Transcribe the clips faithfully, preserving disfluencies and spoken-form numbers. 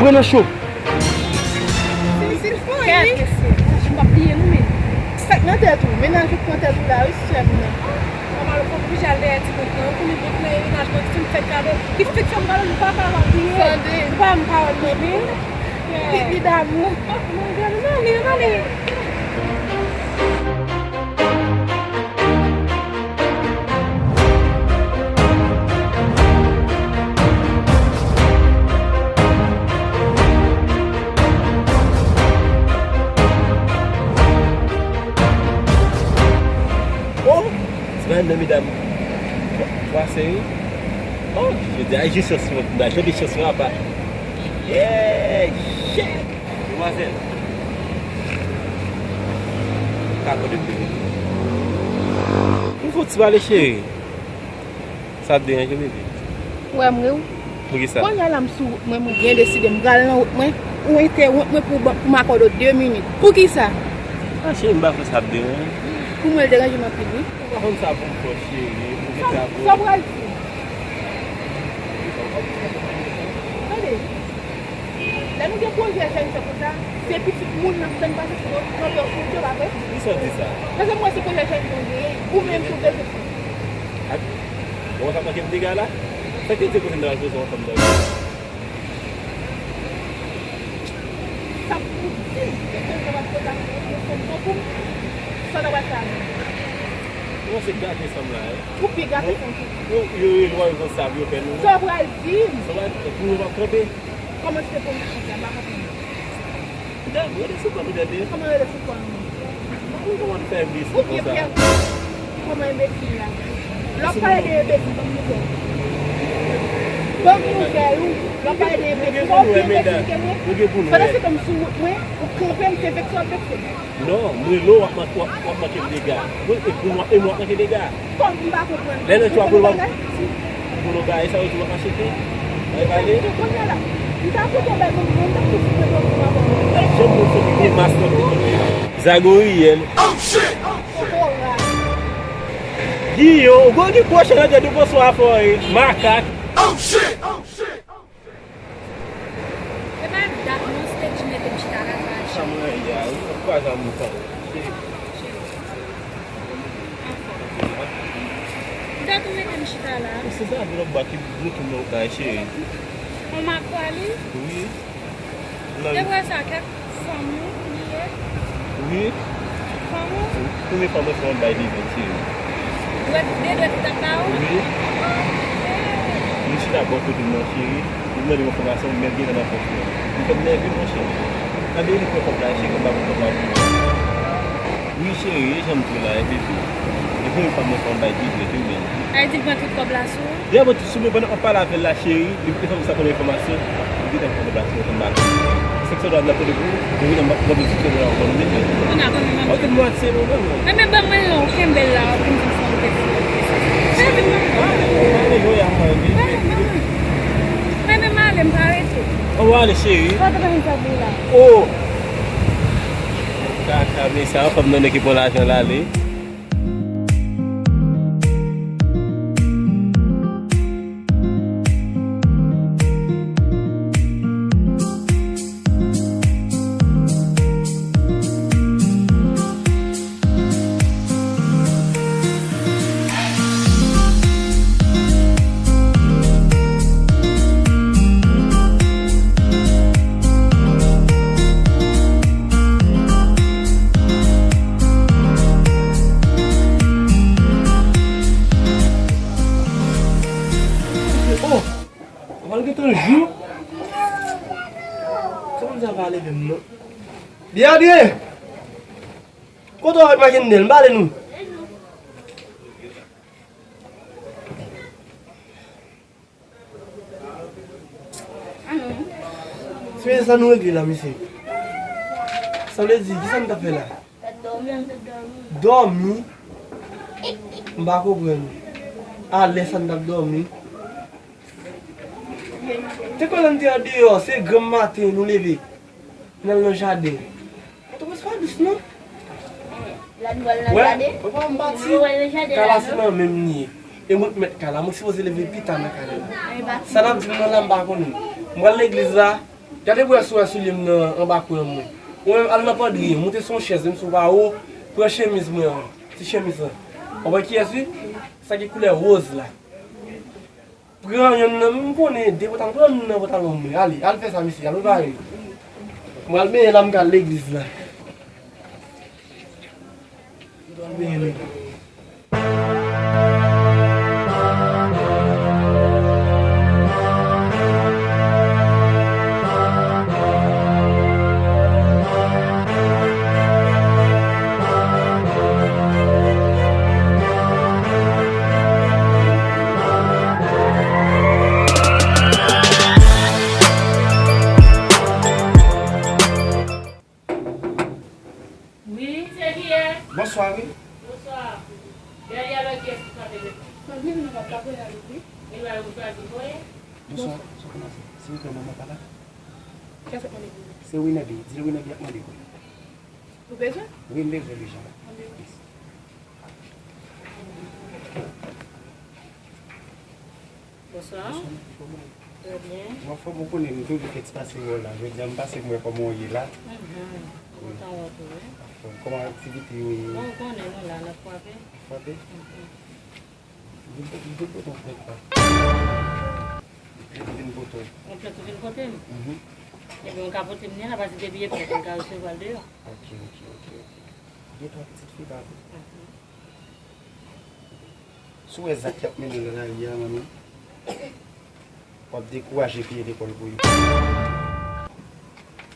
Mwen nan cho. Silfon, wi. Kèt, mesye. Machin p ap bliye nou, men. Sa k nan tèt ou? Mennaj ou k pran tèt ou la, wi, sè m nan. Nòmal, ou fòk oblije al dèyè ti bout lan, pou li bout nan mennaj mwen, ki fin fèt kado, ki fin fè m kado, nou pa ka pa bliye. Tande. Nou pa yon pawòl, non, men. Li, li damou. Mon Dieu, nou ale, nou ale. Oh, se pa youn nan medam pase wi. Oh, jodi a, jis chans mwen, jodi chans mwen apa. Yeah, shit. Demwazèl. Ka kote m te vini? M fouti pale cheri. Sa ap deranje w, bebe? Ou wè m ri w? Poukisa? Kounye a la m sou wout mwen, mwen byen deside, m pral nan wout mwen, ou entèwonp mwen pou ban, pou m akòde w de minit. Poukisa? A cheri, m pa kwè sa ap deranje. Pou mwen, l deranje m anpil, wi. Ou pa konn sa pou m fè w, cheri, poukisa pou... Sa w pral di? Tande. Lè nou gen pwojè jèn fè konsa, se pitit moun n ap tann pase sou nou, nou fè w fouti, pa vre? Kisa w di sa? Paske mwen se pwojè jèn nou genyen, ou menm tou bezwen fè. Ak, bon, sa manke m dega la? Sa k te di kote m ta al poze yon fanm nan? Sa pou di, se ke sa va fè la, se fanm nan pou m, sa ta va sa. Ou se gate fanm la, wi. Ou pi gate fanm ki. Yo, yo, yo, yo, yo, sa, yo fè nou. Sa w pral di m? Sa w pral di, pou nou pa kanpe. Kòman se pou m chita, m pa konprann. Rete sou kò nou, tande. Kòman rete sou kò nou? Ou kòman fè enbesil konsa? Ou byen pèdi. Kòman enbesil la? Lè w pale de enbesil, ban m nouvèl. Ban m nouvèl ou. Lè w pale de enbesil, fò w pi enbesil ke mwen. Pandan se tan m sou wout mwen, ou kanpe m, se vekse w ap vekse m. Non, m rele w, w ap man-, w ap, w ap manke m dega. Mwen, e pou mwen, e mwen w ap manke dega. Kòm m pa konprann. Lè lòt jou w ap rele w, w ap, pou nou bagay sa yo tou w ap achte. Ay pale. Kounye a la, m ta kontan bay moun, moun ta tou sou mwen pou mwen. Janm moun sou grimas nan pou mwen. Zagoriyèl. Giyon, ou gwo ki pwochen nan tèt ou, bonswa fò e makak. Se pa dat non, se te di mete m chita la, sa. Sa mwen ye a, ou pa janm ou pa. Cheri. Anfòm. Dat ou mete m chita la. Se sa, vlòg ba ki bloke m nan kay, cheri. On makwa li? Wi. Te vre sa, kèk fanm ou li ye? Wi. Fanm ou? Premye fwa mwen fè yon bay de dwèt, cheri. Dwèt, de dwèt li t ap ba ou? Wi. Li chita bò kote m nan, cheri. Li mande m enfòmasyon, men l gentan nan pòch mwen. Li fè m nève, monchè. Gade li pran kòb la, cheri, kòb la pou kòb la. Wi, cheri, e jan m di w la, e bebe. E premye fwa mwen fè yon bay de dwèt, wi, bebe. Ay di l pran tout kòb la sou ou? Li ap pran tout sou mwen pandan m ap pale avè l la, cheri. Li te fè m sa konn enfòmasyon. Li gentan pran kòb la sou mwen, fè m ba l. Senk san dola m ap pote pou ou, ou vin anba, w ap di senk san dola ankò, nou mete. Kounye a konbyen m ap gen? Ok, m wè se mwen menm. Enben, ban mwen non, ou kenbe l la, w ap vin di m sa, ou te fè. Enben, ban mwen. Ban mwen, ban mwen. Enben, m ale, m pa rete. An, w ale, cheri. Sa te pa vin sa pou la. Oh! Kaka, men sa, yon fanm nan ki pran lajan l ale. Oh! Ou pral gentan jou? Sa konn sa pa leve m non. Biyadye! Kote w avèk Makendèl? M pale nou. Se sa nou regle la, mesye. Sa vle di, kisa n t ap fè la? Dòmi? M pa konprann. Alè sa n t ap dòmi. Te kwè lè n te andeyò, se granm maten nou leve. N al nan jaden. Pòtoprens pa dous non. Wè, papa m pati. Kay la se nan men m li ye. E mwen k mèt kay la, mwen k sipoze leve pi ta nan kay la. Sa n ap di m nan la, m pa konnen. M pral legliz la, Gade pou wè si w wè soulye m nan anba kwen mwen. Ou menm al nan pandri, moute sou yon chèz, menm si w pa wo, pran chemiz mwen an, ti chemiz lan. W wè kiyès wi? Sa ki koulè woz la. Pran yonn nan, m konnen de pantalon, pran yonn nan pantalon mwen. Ale, al fè sa mesye, al prepare nou. Mwen al benyen la, m ka al legliz la. M pral benyen nèg la. Wi, se kiyès? Bonswa, wi. Bonswa. Gade alò kiyès ki frape depi. Sandrine, nou pa ka voye avèk li. Li ba yo chwazi voye. Bonswa, sa kòmanse. Silvouplè, manman pa la? Kiyès ap mande pou ou? Se Wineby. Di l Wineby ap mande pou ou. Ou bezwen? Wi, m bezwen deja. Anben. Bonswa. Bonswa, kòman w ye? Trè byen. Ou anfòm, ou konnen m toujou fè ti pase wè w la. Jodi a m pase m wè kòman w ye la. Mhm. Kontan wè w tou, wi. Anfòm. Kòman aktivite yo ye? Bon, ou konnen nou la, n ap frape. Frape? Mhm. M vin pote, m vin pote yon plent la. M vin pote. Yon plent ou vin pote m? Mhm. Ebyen, ou ka pote m li la, paske depi e plent, m ka resevwa l deyò. Ok, ok, ok, ok. Gen twa pitit fi pa vre. Mhm. Si w wè zak y ap mennen nan lari a, manmi, w ap dekouraje peye lekòl pou yo.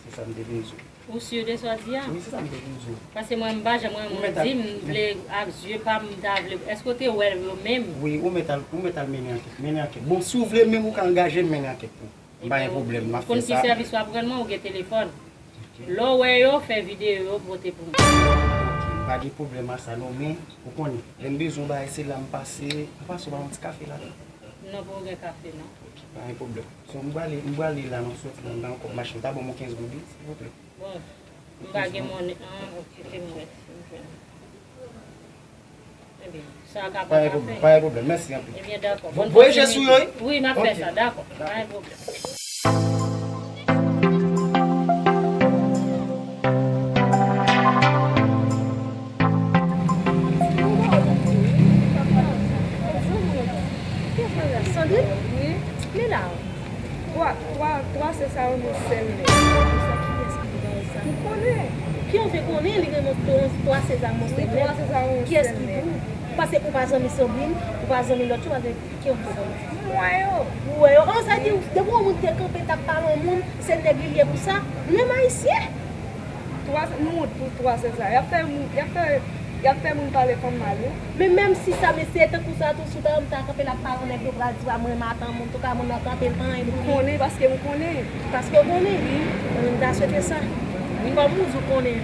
Se sa m te vin di w. Ou si de sa w di a? Wi, se sa m te vin di w. Paske mwen, m pa janm renmen moun di m vle ak zye pa m, m ta vle. Èske w te wè yo menm? Wi, ou mèt al, ou mèt al mennen ankèt. Mennen ankèt. Bon, si w vle menm, ou ka angaje m mennen ankèt pou ou. M pa gen pwoblèm, m ap fè sa. Ou konn ki sèvis w ap rann mwen, ou gen telefòn. Ok. Lè w wè yo, fè videyo yo, pote pou mwen. Ok, m pa gen pwoblèm a sa non, men, ou konnen, lè m bezwen yon bagay, se la m pase, m pase w ba yon ti kafe la. Non, pa gen kafe, non. Ok, pa gen pwoblèm. So, m prale, m prale la, m ap soti la, m ba yon kòb machin, ta ban m yon kenz goud, silvouplè. Bon, m pa gen monnen, an, ok, fè m wè si m jwenn. Ebyen, sa ka pran kafe. Pa gen pwoblèm, mèsi anpil. Ebyen, dakò. Bòn kontinite. Voye je sou yo, wi? Wi, m ap fè sa, dakò. Pa gen pwoblèm. Sandrine? Wi. Men la. Twa, twa, twa se sa yo nou sèl men. Sa kiyès ki te ba yo sa? M konnen. Ki anfen konnen li renmen twa, twa se sa yo sèl men. Wi, twa se sa yo sèl men. Kiyès ki pou? Paske ou pa zanmi Sandrine, ou pa zanmi lòt yo, paske ki anfen konnen? M wè yo. Ou wè yo? An, sa di, depi yon moun te kanpe t ap pale yon moun, se nèg li ye pou sa. Nou menm Ayisyen. Twa, nou wont pou twa se sa. Y ap fè moun, y ap fè, y ap fè moun pale fanm mal, wi. Men menm si sa, mesye, tankou sa tou, si w ta wè m ta kanpe l ap pale nèg yo pral di w a mwen renmen ak yon moun, tou ka moun nan kanpe l pa anyen pou li. M konnen, paske m konnen. Paske w konnen? Wi. Mwen, m ta swete sa. Wi. Kòm ou di w konnen,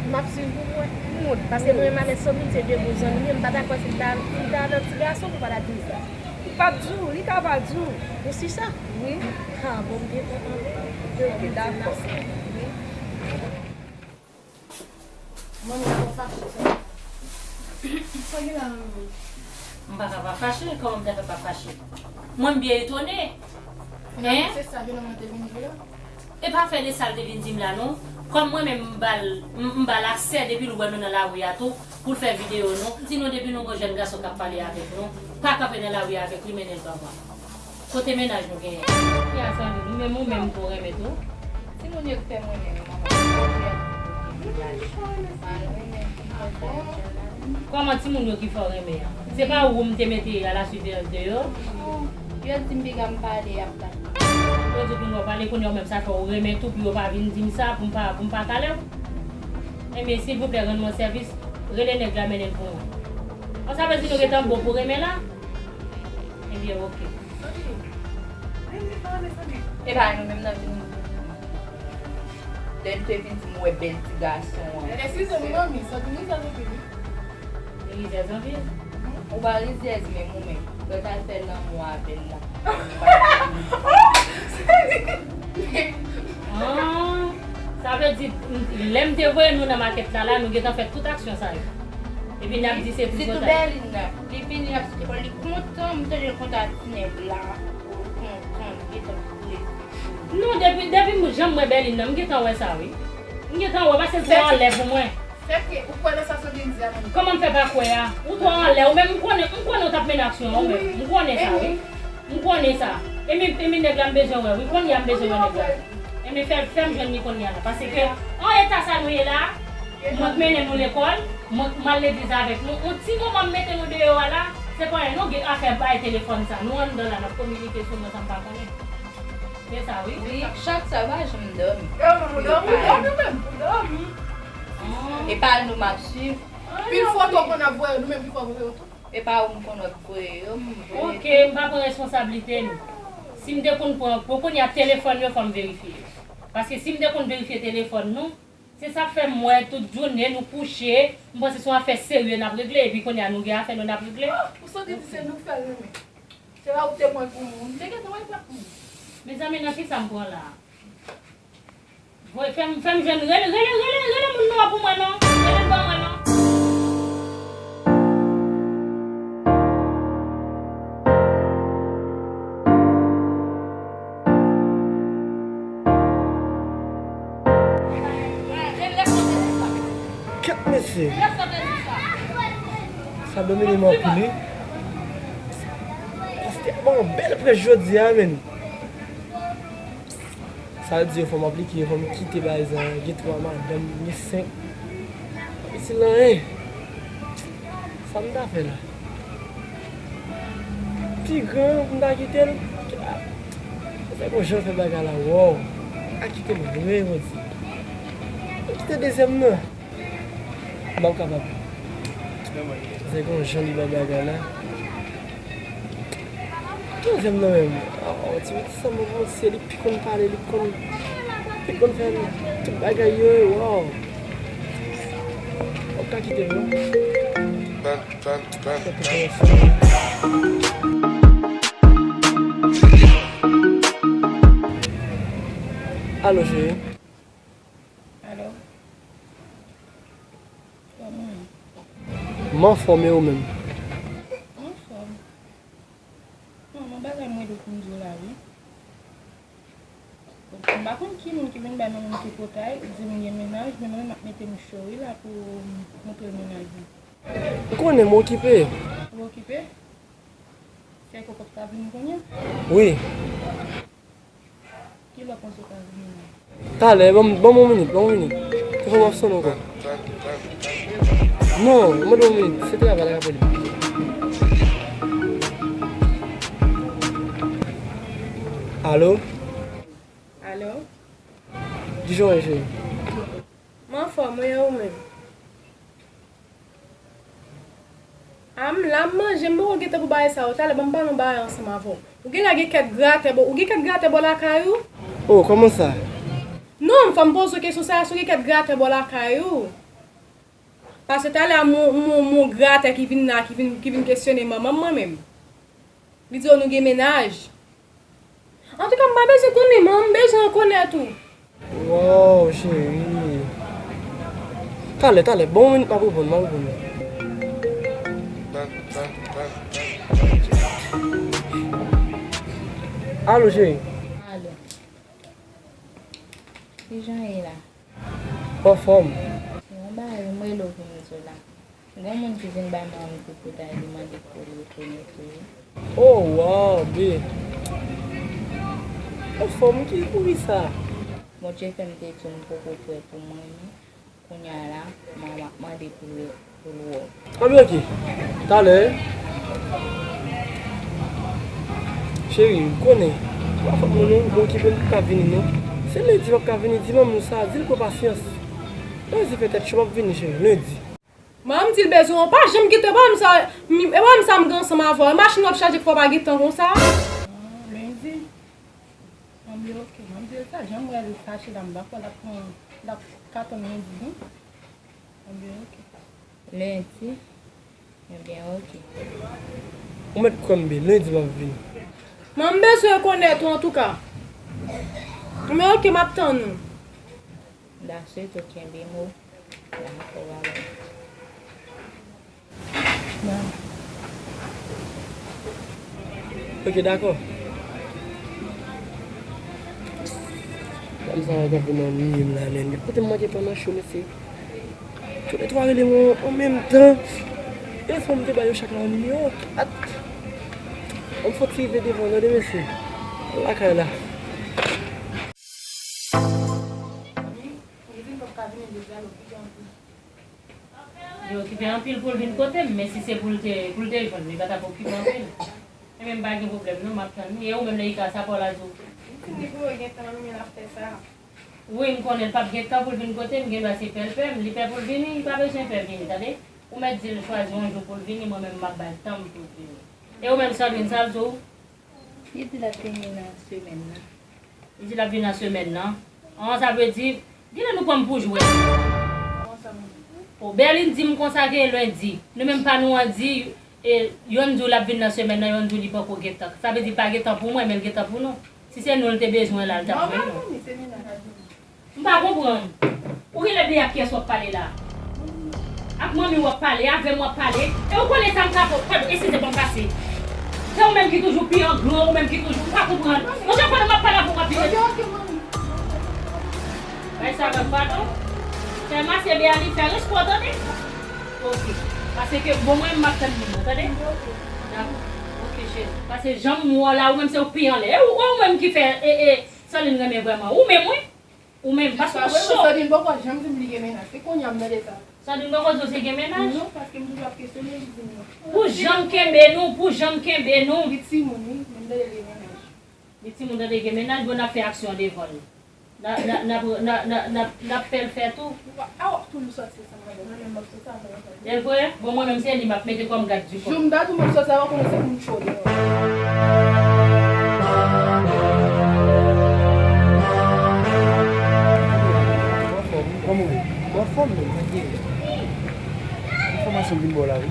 m ap swiv pou m wè. M wont. Paske mwen renmen avèk Sandrine, se de bon zanmi m ye, m pa ta kwè si l ta, si l ta nan ti gason pou pa ta di m sa. Li p ap di w, li ka pa di w. Ou si sa? Wi. Ha, bon, m byen kontan. Ok, dakò. Wi. Manmi, ou fache sa? Sa gen la, manmi? M pa ka pa fache, kòman m ta fè pa fache? Mwen, m byen etone. Finalman, se sa, jenòm nan te vin di w la? E pa fè de sa l te vin di m la, non. Kòm mwen menm, m ba l, m, m ba l aksè depi l wè nou nan lari a tou, pou l fè videyo nou. Di nou depi nou gon jèn gason k ap pale avèk nou, pa kanpe nan lari a avèk li, mennen l ban mwen. Kote mennaj nou genyen? Ki a Sandrine, ou menm, ou menm tou renmen tou? Timoun yo k fè m renmen wi, manman. Kòman timoun yo ki fè w renmen an? Se pa ou m te mete alasivèz de yo? Yo di m piga m pale, y ap bat mwen. Yo di w piga w pale, kounye a ou menm sa fè w renmen tou pou yo pa vin di m sa, pou m pa, pou m pa kale w? Ebyen, silvouplè, rann mwen sèvis, rele nèg la, mennen l pou mwen. Bon, sa vle di nou gentan bon pou renmen la? Ebyen, oke. E pa nou menm nan vin. Lè n te vin di m wè bèl ti gason an. Eskize m, manmi, Sandrine rizyèz anpil wi. Li rizyèz anpil? Ou pa rizyèz menm ou menm. Lè w t al fè lanmou avè l la. Ah, sa vle di, lè m te voye nou nan makèt la, la, nou gentan fè tout aksyon sa yo. Epi n ap di se pou sòt. Sitou Bèlin nan. Li vini, l ap soti kò l, li kontan, m tande l kontan ak ti nèg la. Kontan, li gentan prese. Non, depi, depi m janm wè Bèlin nan, m gentan wè sa, wi. M gentan wè, paske l twò anlè pou mwen. Sèke, ou kwè nan sa Sandrine di a menm? Kòman m fè pa kwè a? Ou twò anlè, ou menm m konnen, m konnen w t ap mennen aksyon an, ou menm. M konnen sa, wi. M konnen sa. E mi, e mi nèg la m bezwen wè, wi. Kounye a m bezwen wè nèg la. E mi fè, fè m jwenn li kounye a la. Paske, an eta sa nou ye la, mwen k mennen nou lekòl, mwen k m al legliz avèk nou. On ti moman m mete nou deyò a la, se pa anyen non, gen afè bay telefòn sa. Nou anndan la, n ap kominike sou mwen san m pa konnen. Se sa, wi. Wi, chak sa, pa janm dòmi. E ou menm, ou dòmi, ou dòmi menm, ou dòmi. E pa nou m ap swiv. Pil foto konn ap voye, nou menm ki fò voye yo tou. E pa ou m konn ap voye yo, m voye. Ok, m pa pran responsablite nou. Si m te konn pran, bon, kounye a telefòn yo, fò m verifye yo. Paske si m te konn verifye telefòn nou, se sa k fè m wè tout jounen nou kouche, m panse se yon afè serye n ap regle, epi kounye a nou gen afè nou n ap regle. Ou santi di se nou k fè l renmen. Se la ou te pran l pou moun. M te gentan wè l pran l pou moun. Mezanmi, nan kisa m pran la? Voye, fè m, fè m jwenn, rele, rele, rele, rele moun nou an pou mwen non. Rele l ban mwen non. Kèt mesye. Sa domine m anpil, wi. Pastè a ban yon bèl prèch jodi a, menn. Sa yo di yo fò m aplike, yo fò m kite bagay sa, gen twa madanm, gen senk. Itil anyen. Sa m ta fè la? Pi gran an pou m ta kite l. Sa gon jan fè bagay la, wow. A kite m vre, Bondye. M kite dezyèm nan. M p ap kapab. Se gon jan li bay bagay la. Dezyèm nan menm. Oh, ti pitit sa mwen panse li pi konn pale, li konn, li konn fè tout bagay yo, wow. M p ap ka kite l non. Alo, cheri. Alo. Kòman? M anfòm, e ou menm? M anfòm. Non, men bagay mwen te konn di w la, wi. M pa konn ki moun ki vin bay manman m tripotay, di m gen mennaj, men mwen menm m ap mete m cho, wi, la pou montre l mennaj mwen. M konnen m okipe. Ou okipe? Se kokot ka vini kounye a? Wi. Kilè w panse w ka vini la? Talè, ban m, ban m yon minit, ban m yon minit. Telefòn m ap sonnen ankò. Non, mande yon minit, se travay la k ap rele m. Alo? Alo? Kijan w ye, cheri? M anfòm, wi, e ou menm? A, m la, m manje, m poko gen tan pou bagay sa yo. Talè, ban m pale yon bagay ansanm avè w. Ou genlè gen kèk gratè bò, ou gen kèk gratè bò lakay ou? Oh, kòman sa? Non, fò m poze w kesyon sa, èske w gen kèk gratè bò lakay ou? Paske talè a, m, m, m, gratè ki vin la, ki vin, ki vin kesyone manman m, mwen menm. Li di w nou gen mennaj. Antouka, m pa bezwen konnen, men m bezwen rekonèt ou. Wow, cheri. Talè, talè, bon, m ap reponn, m ap reponn. Alo, cheri. Alo. Kijan w ye la? Anfòm. Yon bagay m rele w pou m di w la. Gon moun ki vin bay manman m tripotay, li mande pou l rekonèt ou wi. Oh, wow, babe. Anfòm, ki, poukisa? Bondye fè m te di w m poko prè pou mwen, men kounye a la, m ap mande pou l, pou l wè w. Anben, oke. Talè. Cheri, ou konnen, se pa fòt mwen non, m okipe, m p ap ka vini non. Se lendi m ap ka vini, di manman m sa, di l pran pasyans. Lendi fè tèt cho, m ap vini, cheri, lendi. Manman m di l bezwen w, pa janm kite, e pa m sa, m, e pa m sa m gen ansanm avè w, e machin w ap chaje k fè w pa gen tan konsa. Ah, lendi. Anben, oke, m ap di l sa, jan m wè l fache la, m pa kwè l ap pran, l ap ka tann lendi non. Anben, oke. Lendi? Ebyen, oke. Ou mèt kwè m byen, lendi m ap vini. Mwen, m bezwen rekonèt ou antouka. Men oke, m ap tann ou. Daswit, ou kenbe mo. Dakò, baba. Oke, dakò. Fanm sa yo t ap vin annuiye m la, menn. Kote m manke pran nan cho, mesye. Toulètwa rele mwen an menm tan. E fanm te ba yo chak la yon nimewo. At! An m fò ti rive devan, tande, mesye. Lakay la. Li okipe anpil pou l vin kote m, men si se pou l te, pou l te jwenn, li pa t ap okipe anpil. E men m pa gen pwoblèm non, m ap tann li. E ou menm, Leïka, sa pa w la di w? Li di li pou yo gentan annuiye l ap fè sa. Wi, m konnen l p ap gen tan pou l vin kote m, gendwa se pè l pè m. Li pè pou l vini, li pa bezwen pè vini, tande. Ou mèt di l chwazi yon jou pou l vini, mwen menm m ap ba l tan m pou l vini. E ou menm, Sandrine, sa l di w? Li di l ap vini nan semèn nan. Li di l ap vini nan semèn nan. An, sa vle di, genlè nou pran m pou jwèt. O, Berline di m konsa ke lendi. Nou menm pa nou an di, e, yonn di w l ap vin nan semèn nan, yonn di w li poko gentan. Sa vle di pa gentan pou mwen, men l gentan pou nou. Si se nou l te bezwen la, l t ap jwenn nou. M pa konprann. Ou genlè bliye ak kiyès w ap pale la. Ak manmi w ap pale, avè m w ap pale. E ou konnen sa m ka fè w. Padon, eskize, ban m pase. Se ou menm ki toujou pi an gran, ou menm ki toujou, m pa konprann. Ou jan konnen m ap pale avè w, w ap vire. Bay sa rad, padon. Fè masye Berline, fè respè w, tande. Ok. Paske bon, mwen, m ap tann moun nan, tande. Dakò. Ok, cheri. Paske jan m wè w la, ou menm se ou pi anlè. E ou, ou menm ki fè, e, e, Sandrine renmen vrèman. Ou menm, wi. Ou menm, paske ou cho. Sandrine poko janm di m li gen mennaj. Se kounye a m tande sa. Sandrine poko di w se gen mennaj? Non, paske m toujou ap kesyone, li di m non. Pou jan m kenbe nou, pou jan m kenbe nou. Li timoun, wi, men m tande l gen mennaj. Li timoun tande gen mennaj, bon, n ap fè aksyon devan l. N a, n a, n ap, n a, n a, n ap, n ap fè l fè tou. A w ap toujou sòti ansanm avè m, mwen menm m ap sòti ansanm avè l. E vre? Bon, mwen menm se li m ap mete kòm gad di kò. Jou m ta di w m ap sòti avè w, konnen se pou m cho deyò. Ou anfòm, wi. Ou anfòm, men. Enfòmasyon m vin ba w la, wi.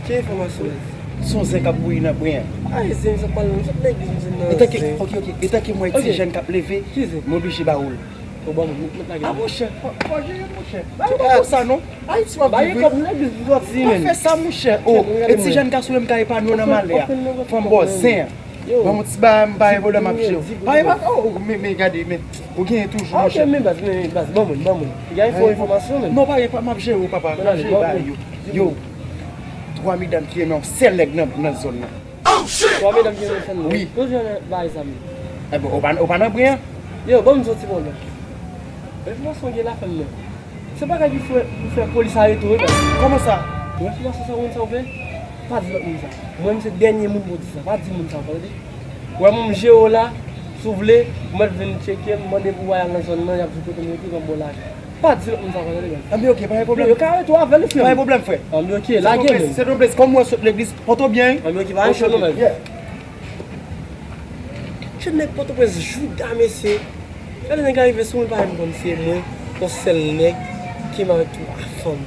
Ki enfòmasyon? Se yon zen k ap bouyi nan bren an. Ay, zen, sa pale, m sot legliz, m zen nan zen. Etanke, ok, ok. Etanke m wè ti jèn k ap leve, m oblije ba ou l. O, ban mwen, met, met lage. A, monchè, fò, fò jere, monchè. Bagay pa konsa non. Ayiti w ap viv, wi. Pa fè sa, monchè. O, e ti jèn gason yo m ka epanye w nan malè a. Fò m ba w zen an. Ban m yon ti bagay, m pa gen pwoblèm ap jere w. Pa gen pa, o, men, men gade, men, ou genyen toujou, monchè. Ok, men baz, men baz, ban mwen, ban mwen. Gen enfòmasyon, men. Non, pa gen, pa, m ap jere w, papa. M ap jere bagay yo. Yo, twa medam ki renmen yon sèl nèg nan, nan zòn nan. Twa medam ki renmen sèl nèg. Wi. Kote w jwenn bagay sa menm? Enben, ou pa, ou pa nan bren an? Yo, ban m di w ti pwoblèm. Enfòmasyon gen la fè m non. Se bagay ki fè, pou fè polis arete w, wi, baz. Kòman sa? Ou enfòmasyon sa, ou konn sa w fè? Pa di lòt moun sa. Mwen, m se dènye moun pou di sa. Pa di moun sa ankò, tande. Ou wè moun m jere w la, si w vle, ou mèt vin tcheke m, mande pou w al nan zòn nan, y ap di w kote m rete, ban m ba w lajan. Pa di lòt moun sa ankò, tande, baz. Anben, ok, pa gen pwoblèm. Yo ka arete w avè l, frè m. Pa gen pwoblèm, frè. Anben, ok, lage, men. Se yon plezi, se yon plezi. Kòm mwen sot legliz, pòte w byen, wi. Anben, ok, pa gen pwoblèm, men. Jèn nèg Pòtoprens jouda, mesye. Gade nèg la rive sou mwen, pa menm konn se mwen, yon sèl nèg ki renmen avèk twa fanm.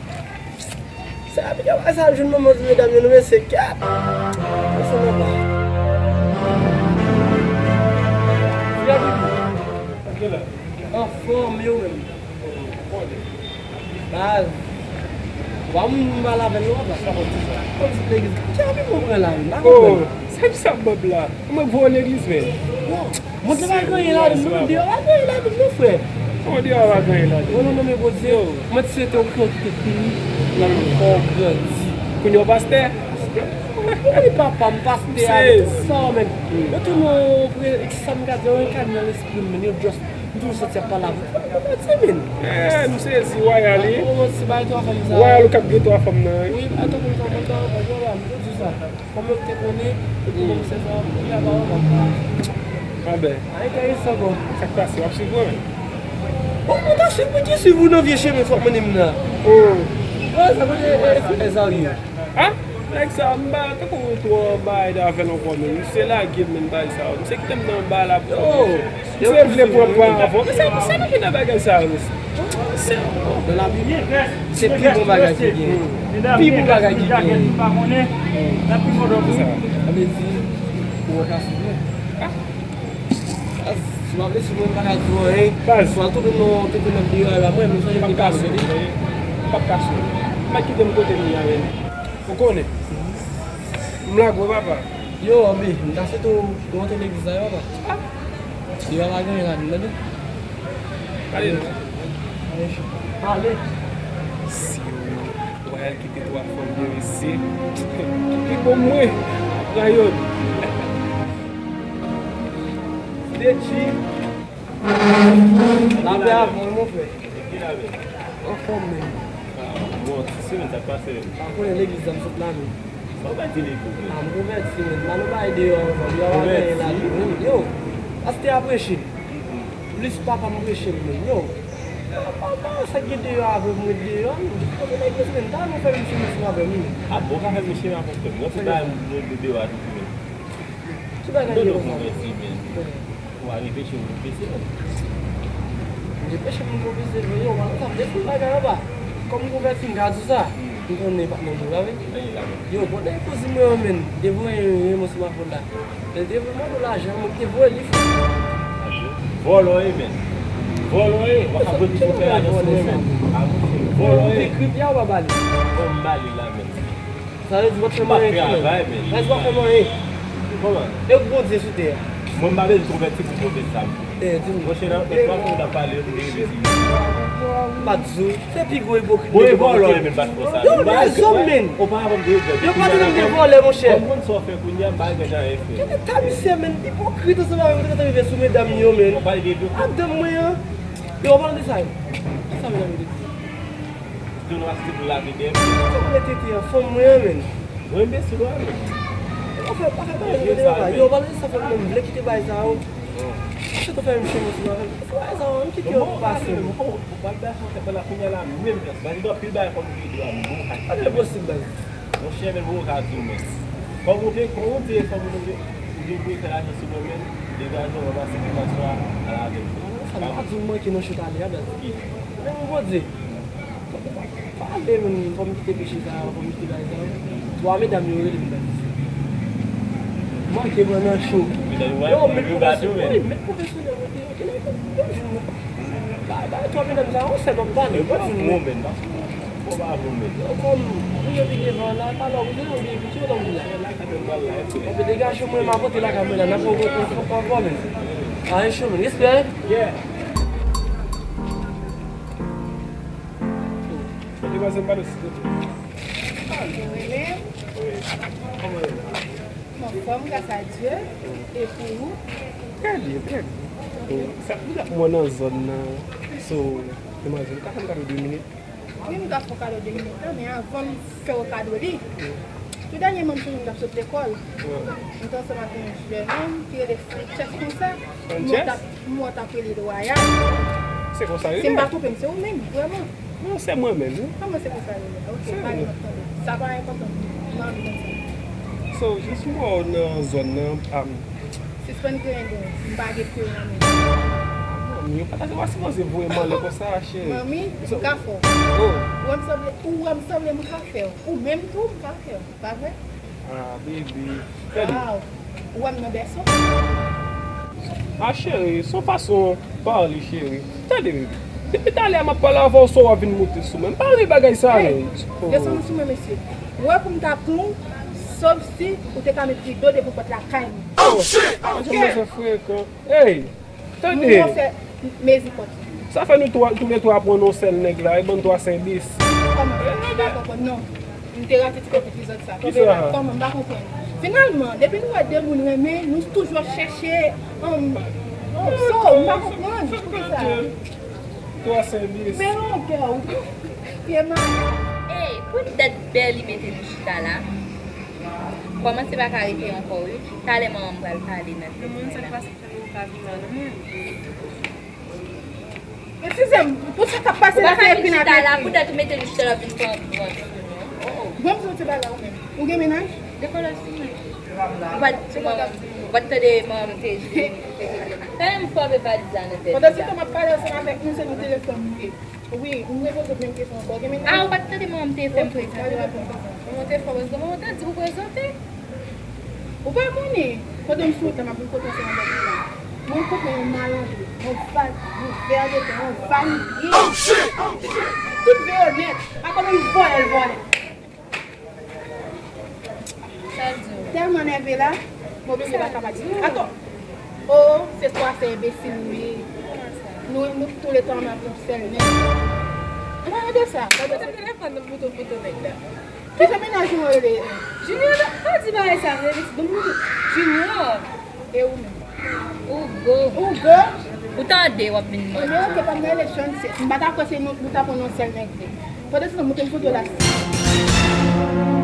Sa, sa jwenn manman ti medam yo, nou mesye, kèt. Mesye, nan ba. Anfòm yo menm. Baz. Ou pa moun m pale avè l non, papa. Sa konn di sa. Konn di legliz. Ki avi mwen pran la menm? Pa konprann. Sa ki sa bòb la? Mwen voye legliz, men. Yo, mwen te pa gen anyen ladan l non, deyò pa gen anyen ladan l non, frè. Kòman deyò pa gen anyen ladan l? Mwen nan men Bondye, mwen te swete w kran ki te fini, nan men fò w grandi. Kounye a w pastè? Pastè? Mwen konnen papa m pastè avèk tout sa, men. Yo tounen yon pre-, sa m ka di, yon kay nan lespri m, men yo just M toujou santi ap pale avè w. Fò nou pati, men. Eh, m sezi, Wayal, wi. Wayal ou k ap gen twa fanm nan, wi. Wi, atò pou m sa, mwen ta anvan, yo la, m te di sa. Kòman m te konnen, epi bon, m sezi, m te la pa anvan. Anben. A, enteresan, bon. Sa k pase, w ap swiv mwen, men? Bon, mwen ta swiv, mwen ki swiv ou nan vye chemen, fòk mennen m nan. Oh. Wè, sa kote, e, e, e, Zaryo. Ah, nèg sa, m pa tankou twò bay avè l ankò, men misye lage m, men bagay sa yo. Misye kite m nan bagay la pou kòmanse. Misye vle pran pwa avè w. Men sa, sa nou ki nan bagay sa yo, mesye? Se, se pi bon bagay ki genyen. Pi bon bagay ki genyen. Sa vle di, ou wè ka sou mwen. Ah. Baz, si w ap lese mwen, m pa ka di w anyen. Baz. Si w al tonbe nan tete nèg deyò a la, mwen, m sonje m te pase, tande. M p ap kache w. M ap kite m kote m ye a, men. Ou konnen. M lage w, papa. Yo, anben, m ta swete w rantre legliz la, yo, papa. Deyò a pa gen anyen ladan l, tande. Ale non. Ale. Si w al kite twa fanm yo isi, ki bon mwen pran youn. Deji. Lapè avè w, mon frè. Anfòm menm. Bon, ti semèn sa k pase menm. Pa konnen legliz la m sot la menm. Sa w pa di legliz menm? A, m konvèti menm. La nou bay deyò ansanm. Yo, pa gen la. Yo, pastè a preche. Plis papa m preche m menm. Yo. Pa, pa, pa, sa k gen deyò avè m, mwen deyò. M konvèti menm. Ta nou fè menm chemen ansanm avè m. A, bon, ka fè menm chemen avè m. Non, se pa nou deyò a tou menm. Ki bagay yo konsa? Ou pa gen peche pou konfese menm. M gen peche pou m konfese vre, yo, mwen sa m dekouvri bagay anba. Kòm m konvèti, m ka di sa. M konnen patnè m la, wi. Yo, konnen kouzin mwen an menm, te voye yon, yon moun sou mapon la. Lè l te voye mwen lajan, mwen te voye li fou. Vòlò ye menm. Vòlò ye, w ap voye pou fè lajan sou mwen menm. Vòlò ye. Ou te kripya ou pa ba li? Bon, m ba li la menm. Sa vle di w pa t fè m anyen tou menm. Sa vle di w pa t fè m anyen. Kòman? E w Bondye sou tè a. Mwen m pa bezwen konvèti pou konvèti sa m. Eh, di m. Monchè, nan twa fwa w t ap pale, yo te rive sou li. M pa t di w. Se pi gwo ipokrit. Bon, e vòlò, e menm pa t konsa. Yo, rezon, men. Oparava m te vòlè. Yo pa te menm te vòlè, monchè. Kòm konn sa w fè kounye a, m pa gen jan e fè. Kite ta misye, men. Ipokrit ansanm avè m, te rive sou medam yo, men. Madanm mwen an. Yo, w pale de sa, yo. Kisa medam yo te di? Yo nou asiste pou lave dèyè m. Sa w mete tete an fanm mwen an, men. Mwen enbesil, wi, men. Ou fè, pa fè bagay sa, yo. Yo pale de sa, fanm mwen, m vle kite bagay sa yo. Ou chita fè m chemen sou avè m. Bagay sa yo, m kite yo pase. Ou pral bay sa, ou fè la kounye a la, menm jan. Bagay, gen anpil bagay kòm videyo a, m bon, pa gen posib, bagay. Monchè, men mwen ka di w, men. Kòm ou te, kòm ou te, kòm ou te, ou te voye fè lajan sou mwen, men, degaje w, ranmase kòb la, swa al avè m. Sa m pa di w manke nan chita li a, bèl. Men, Bondye. Pale, men, fò m kite peche sa, fò m kite bagay sa. Twa medam yo rele m, bèl. Manke pran nan cho. Yo, met pwofesyonèl, wi, met pwofesyonèl, wi, yo, yo, yo, yo, yo, ba, ba, twa medam sa, yon sèl m ap pale, yo pa vin, men. Yo, kòm, pou yo vin devan la, pa lò, ou gen yon byen piti, yo tankou la. Epi degaje mwen, m a pote lakay mwen la, n ap fè yon, yon, yon, yon pwoblèm. A, e cho, men, respè. Demwazèl, pale, silvouplè. Kòman w ye? Anfòm, gras a Dye. E pou ou? Trè byen, trè byen. Sa, m ap mwen nan zòn nan. So, demwazèl, ou ka fè m kado de minit? Wi, m ka fè w kado de minit la, men anvan m fè w kado li, tou dènyèman, m sonje m t ap sot lekòl. M te ansanm ak yon jèn nonm ki rele Sanchez konsa. Sanchez? M wè w t ap, m wè w t ap rele l Wayal. Se konsa li ye? Si m pa twonpe m, se ou menm, vrèman. Non, se mwen menm, wi. Kòman se konsa li ye? Ok, pale, m ap tande. Sa pa enpòtan. M anvi konn sa. So, jis m wè w nan zòn nan, am, Sispann griyen dwen, m pa gen pye nan men. Manmi, ou pa ta sipoze voye m anlè konsa, cheri. Manmi, m ka fè w. Ou wè m sanble, ou wè m sanble m ka fè w. Ou menm tou, m ka fè w. Pa vre? Ah, baby. Tande. Waw. Ou wè m nan bèso? Ah, cheri, se yon fason pale, cheri. Tande, baby. Depi talè a m ap pale avè w, se w ap vin moute sou mwen. M pa renmen bagay sa, non. Desann sou mwen, mesye. Ou wè pou m ta pran w, sòf si ou te ka met rido devan pòt lakay mwen. Oh, shit! Jan m bezwen frekan. Ey! Tande! Mwen fè mezi kont. Sa fè nou twa, toulètwa pran yon sèl nèg la, e ban n twa senbis. Kòman? M pa konprann, non. M te rate ti konpetizan sa. Kisa? Kòman? M pa konprann. Finalman, depi nou wè de moun renmen, nou toujou ap chèche, um, so, m pa konprann. Poukisa? Twa senbis. Men longè w. Pye malad. Ey, poutèt bèl li mete nou chita la. Kòmanse pa ka rete ankò, wi. Talè manman m pral pale nan telefòn la. Eskize m, pou sa k ap pase la, se epi n ap ekri. Poutèt ou mete nou chita la, vin pran, pran sou nou. Bon, m soti bagay ou menm. Ou gen mennaj? Dekouraje mwen. Ou pa t, ou pa t tande manman m te di. Tande m frape valiz la nan tèt li la. Pandan se tan m ap pale ansanm avèk nou, se nan telefòn nou ye. Wi, m repoze menm kesyon ankò. Gen mennaj? Ah, ou pa t tande manman m te fè m prezante manman m? Manman te fè w prezante, manman te di pou prezante. Ou pa konnen, pandan m sou wout la, m ap vin kote ansanm avèk ou la. Mwen kote yon malandren, yon val, yon vèdetè, yon valiye. Tout veyonèt, pa konnen yon vòlè l vòlè. Sa l di w? Tèlman nève la, m oblije pa ka pati. Ato! Oh, se twa sè enbesil ou ye. Nou, nou touletan ann ap yon sèl nèg. Ann pa rete sa. Gade sa. Telefòn nan foto, foto nèg la. Ki fè mennaj nou rele? Junior, pa di bagay sa vre, pitit. Bon, moun Junior. E ou menm? Hugo. Hugo? Ou tande, w ap vin mwen. Ebyen, oke, pa m rele Chance. M pa ta kwè se nou, nou ta pran yon sèl nèg vre. Pandan se tan, montre m foto la.